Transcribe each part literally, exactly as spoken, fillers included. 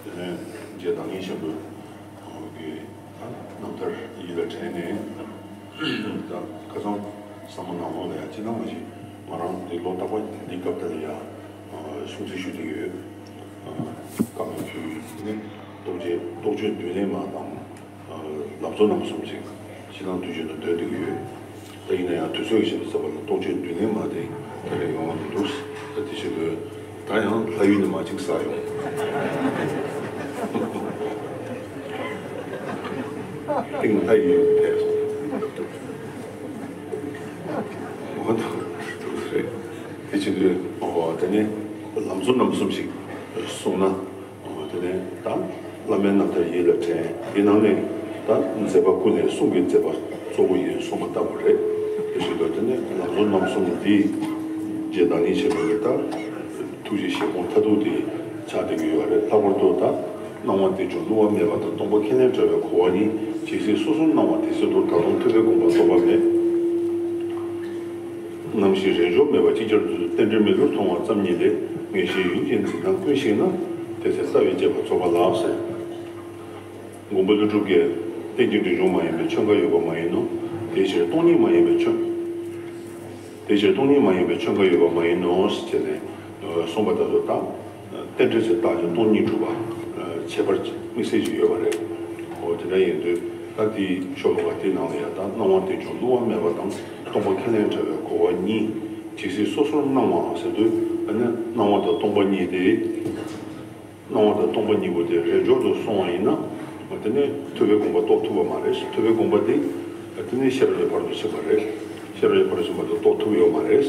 དེ་ནས་རྗེ་བདག་ཉིད་ཆེན་པོའི་གི་རྣམ་ཐར་ཡིད་ལ་དྲན་ནས། ད་ཁ་སང་བསམ་བློ་ནང་ལོགས་ལ་ཡང་ཅི་ལྟར་མ་ཞིག་ང་རང་འདི་ལོ་རྟག་པར་འདི་སྐབས་དེ་ལ་ཡང་གསུང་ཚིག་ཞུ་གི་ཡོད། བཀའ་མོལ་ཕུལ་ནས་རྟོགས་བརྗོད་རྟོགས་བརྗོད་མདུན་ལེགས་མ་དང་། ལམ་གཙོ་རྣམ་གསུམ་ཞིག་ཕྱི་ནང་དུས་གཅིག་ཏུ་འདོན་བསྡད་ཀྱི་ཡོད། ད་ཡིན་ན་ཡང་དུས་ཚོད་ཀྱི་ཆེད་དུ་ཟེར་བ་ལ་རྟོགས་བརྗོད་མདུན་ལེགས་མ་དེ་ད་རེས་ཡོང་བ་མི་འདུག་ད་དེ་བཞིན་དུ་ད་ཡང་ལྷ་ཡུལ་ནས་མ་གཅིག་ཟ་ཡོང་། ཏིང་ལྷ་ཡུལ་ཕེབས་སོང་། འོ་ད་རེད། དེ་བཞིན་དུ་འོ་དེ་ནས་ལམ་གཙོ་རྣམ་གསུམ་ཞིག་གསུངས་ན། དེ་ནས་ད་བླ་མའི་རྣམ་ཐར་ཡིད་ལ་དྲན། དེ་ནང་ནས་ད་མཛད་པ་ཀུན་ལས་གསུང་གི་མཛད་པ་གཙོ་བོ་ཡིན་གསུངས་པ་ལྟ་བུ་རེད། དེ་བཞིན་དུ་དེ་ནས་ལམ་གཙོ་རྣམ་གསུམ་འདི་རྗེ་བདག་ཉིད་ཆེན་པོའི་ད་ཐུགས་རྗེ་བཞེད་དགོངས་མཐར་ཐུག་དེ་ཆགས་བསྡད་ཀྱི་ཡོད་རེད། ལྷག་པར་དུ་ད་སྣང་བ་རྟེན་འབྱུང་བསླུ་བ་མེད་པ་དང་སྟོང་པ་ཁས་ལེན་བྲལ་བའི་གོ་བ་གཉིས་ཇི་སྲིད་སོ་སོར་སྣང་བ་དེ་སྲིད་དུ་ད་དུང་ཐོས་པའི་དགོངས་པ་རྟོགས་པ་མེད། ནམ་ཞིག་རེས་འཇོག་མེད་པར་ཅིག་ཅར་དུ་རྟེན་འབྲེལ་མི་བསླུར་མཐོང་བ་ཙམ་ཉིད་ལས། ངེས་ཤེས་ཡུལ་ཅན་འཛིན་སྟངས་ཀུན་ཞིག་ན། དེ་ཚེ་ལྟ་བའི་དཔྱད་པ་རྫོགས་པ་ལགས་ཟེར། མགོན་པོ་ཀླུ་སྒྲུབ་ཀྱིས་རྟེན་ཅིང་འབྲེལ་འབྱུང་མ་ཡིན་པའི་ཆོས་འགའ་ཡོད་པ་མ་ཡིན་ནོ། དེའི་ཕྱིར་སྟོང་ཉིད་མ་ཡིན་པའི་ཆོས། དེའི་ཕྱིར་སྟོང་ཉིད་མ་ཡིན་པའི་ཆོས་འགའ་ཡོད་པ་མ་ཡིན་ནོ་ཞེས་ནས་གསུངས་པ་ལྟར་དུ་དང་། རྟེན་འབྲེལ་ཚེ་བརྟག་ཅིང་སྟོང་ཉིད་གྲུབ་པ། ཁྱད་པར་དམིགས་བསལ་ཞིག་ཡོད་པ་རེད། འོ་དེ་འདྲ་ཡིན་དུས་ད་དེའི་ཤོ་ལོ་ཀ་དེའི་ནང་ལ་ཡང་ད་སྣང་བ་རྟེན་འབྱུང་བསླུ་བ་མེད་པ་དང་སྟོང་པ་ཁས་ལེན་བྲལ་བའི་གོ་བ་གཉིས་ཇི་སྲིད་སོ་སོར་སྣང་བ་ཟེར་དུས་ཨ་ནི་སྣང་བ་དང་སྟོང་པ་གཉིས་དེ། སྣང་བ་དང་སྟོང་པ་གཉིས་པོ་དེ་རེས་འཇོག་ཏུ་སོང་བ་ཡིན་ན། དེ་ནས་ཐོས་པའི་དགོངས་པ་རྟོགས་ཐུབ་པ་མ་རེད། ཐོས་པའི་དགོངས་པ་དེ་དེ་ནས་ཤེས་རབ་ཀྱི་ཕ་རོལ་ཏུ་ཕྱིན་པ་རེད། ཤེས་རབ་ཀྱི་ཕ་རོལ་ཏུ་ཕྱིན་པ་དེ་རྟོགས་ཐུབ་ཡོད་མ་རེད།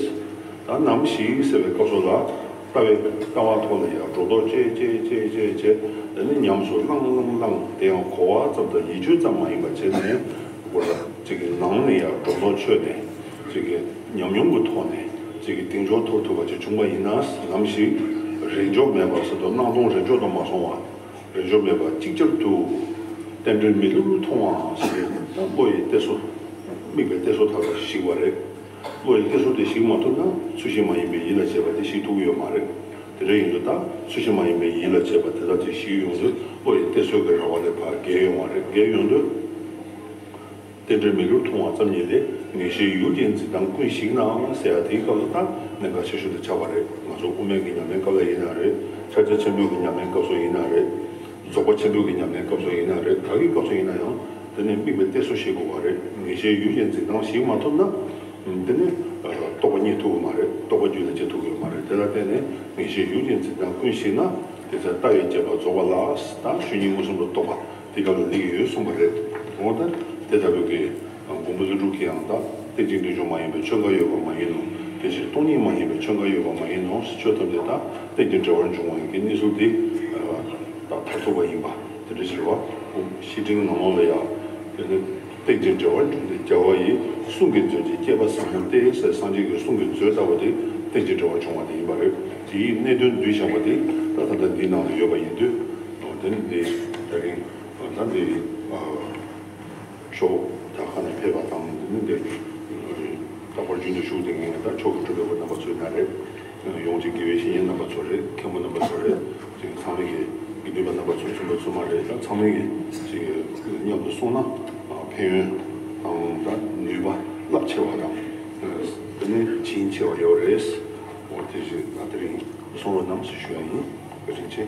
ད་ནམ་ཞིག་ཟེར་བའི་སྐབས་སུ་ལ་ལྟ་བའི་ལྟ་བ་ཐོག་ལ་ཡང་སྒྲོ་འདོགས་བཅད་བཅད་བཅད་བཅད་བཅད་དེ་ནས་ཉམས་སུ་བླངས་བླངས་བླངས་དེ་ཡང་གོ་བ་ཙམ་དང་ཡིད་དཔྱོད་ཙམ་མ་ཡིན་པ་བྱས་ནས་སྐོར་ལ་ཅིག་གི་ནང་ནས་ཡང་སྒྲོ་འདོགས་ཆོད་ནས། ཅིག་གི་ཉམས་མྱོང་གི་ཐོག་ནས་ཅིག་གི་གདེང་འཇོག་ཐོབ་ཐུབ་པ་ཅིག་བྱུང་བ་ཡིན་ན། ནམ་ཞིག་རེས་འཇོག་མེད་པ་ཟེར་དུས་སྣང་སྟོང་རེས་འཇོག་ཏུ་མ་སོང་བ། རེས་འཇོག་མེད་པ་ཅིག་ཅར་དུ་རྟེན་འབྲེལ་མི་བསླུར་མཐོང་བ་ཞེས་ད་བློ་ཡི་གཏད་སོ། དམིགས་པའི་གཏད་སོ་ཐག་ཏུ་ཞིག་པ་རེད། བློ་ཡི་གཏད་སོ་དེ་ཞིག་མ་ཐུབ་ན་ཚུལ་བཞིན་མ་ཡིན་པའི་ཡིད་ལ་བྱེད་པ་དེ་ཞིག་ཐུབ་ཀྱི་ཡོད་མ་རེད། དེ་འདྲ་ཡིན་དུས་ད་ཚུལ་བཞིན་མ་ཡིན་པའི་ཡིད་ལ་བྱེད་པ་དེ་དག་དེ་ཞིག་ཡོང་དུས་བློ་ཡི་གཏད་སོ་གི་ར་བ་ལས་ཕར་བརྒལ་ཡོང་བ་རེད། བརྒལ་ཡོང་དུས། རྟེན་འབྲེལ་མི་བསླུར་མཐོང་བ་ཙམ་ཉིད་ལས། ངེས་ཤེས་ཡུལ་ཅན་འཛིན་སྟངས་ཀུན་ཞིག་ནའང་ཟེར་ཡ་དེའི་སྐབས་སུ་ད་གནད་འགག་ཆེ་ཤོས་དེ་ཆགས་པ་རེད། ང་ཚོ་དབུ་མའི་གི་ཉམས་ལེན་སྐབས་ལ་ཡིན་ན་རེད། ཕྱག་རྒྱ་ཆེན་པོའི་གི་ཉམས་ལེན་སྐབས་སུ་ཡིན་ན་རེད། རྫོགས་པ་ཆེན་པོའི་གི་ཉམས་ལེན་སྐབས་སུ་ཡིན་ན་རེད། ག་གི་སྐབས་སུ་ཡིན་ན་ཡང་དེ་ནི་དམིགས་པའི་གཏད་སོ་ཤེས་དགོས་པ་རེད། ངེས་ཤེས་ཡུལ་ཅན་འཛིན་སྟངས་ཞིག་མ་ཐོབ་ན། དེ་ནི་རྟོགས་པ་རྙེད་ཐུབ་ཀྱི་མ་རེད། རྟོགས་པ་རྒྱུད་ལ་སྐྱེ་ཐུབ་ཀྱི་མ་རེད། དེ་ལ་བརྟེན་ནས་ངེས་ཤེས་ཡུལ་ཅན་འཛིན་སྟངས་ཀུན་ཞིག་ན། དེ་ཚེ་ལྟ་བའི་དཔྱད་པ་རྫོགས་པ་ལགས། ད་ཆོས་ཉིད་མངོན་སུམ་དུ་རྟོགས་པ། དེ་སྐབས་ལ་སླེབས་ཀྱི་ཡོད་གསུངས་པ་རེད། འོ་ད་དེ་ལྟ་བུའི་གི་མགོན་པོ་ཀླུ་སྒྲུབ་ཀྱིས་ཡང་ད་རྟེན་ཅིང་འབྲེལ་འབྱུང་མ་ཡིན་པའི་ཆོས་འགའ་ཡོད་པ་མ་ཡིན་ནོ། དེ་ཕྱིར་སྟོང་ཉིད་མ་ཡིན་པའི་ཆོས་འགའ་ཡོད་པ་མ་ཡིན་ནོ། ཆོས་ཐམས་ཅད་ད་རྟེན་ཅིང་འབྲེལ་བར་འབྱུང་བ་ཡིན་གྱི་གནས་ཚུལ་དེ་ད་མཐར་ཐུག་པ་ཡིན་པ་དེ་འདྲ་ཕྱིར་བ། བཤེས་སྤྲིང་ནང་ལོགས་ལ་ཡང་དེ་ནི་རྟེན་ཅིང་འབྲེལ་བར་འབྱུང་སྟེ་རྒྱལ་བ་ཡི་གསུང་གི་མཛོད་ཅིག་སྐྱེས་པ་ཟབ་མོ་སྟེ་ཟེར། སངས་རྒྱས་ཀྱི་གསུང་གི་མཛོད་ལྟ་བུ་དེ་རྟེན་ཅིང་འབྲེལ་བར་འབྱུང་བ་དེ་ཡིན་པ་རེད། དེའི་གནད་དོན་བསྡུས་བཞག་པ་དེ་ད་ད་ལྟ་འདིའི་ནང་ལ་ཡོད་པ་ཡིན་དུས། དེ་ནི་འདི་ད་རིང་ད་འདི་ཨ་ཤོག་ད་ཁ་ནས་ཕེབས་པ་དང་། དེ་ནི་འདི་རྟག་པར་རྒྱུན་དུ་བཞུགས་བསྡད་མཁན་ད་མཆོག་གི་སྤྲུལ་པའི་སྐུ་རྣམ་པ་ཚོ་ཡིན་ན་རེད། ཡོངས་ཀྱི་དགེ་བའི་བཤེས་གཉེན་རྣམ་པ་ཚོ་རེད། མཁན་པོ་རྣམ་པ་ཚོ་རེད། ཅིག་ཚང་མས་ཀྱི་དགེ་འདུན་པ་རྣམ་པ་ཚོ་ཚང་མ་ཚང་མ་རེད། ད་ཚང་མས་ཀྱི་ཅིག་མཉམ་དུ་གསུངས་ན་ཕན་ཡོན་དང་ད་ནུས་པ་རླབས་ཆེ་བ་དང་། དེ་ནས་བྱིན་ཆེ་བ་ཡོད་རེད། འོ་དེ་བཞིན་ང་དེ་རིང་གསུང་རོགས་གནང་ཞེས་ཞུ་ཡ་ཡིན། བཀའ་དྲིན་ཆེ།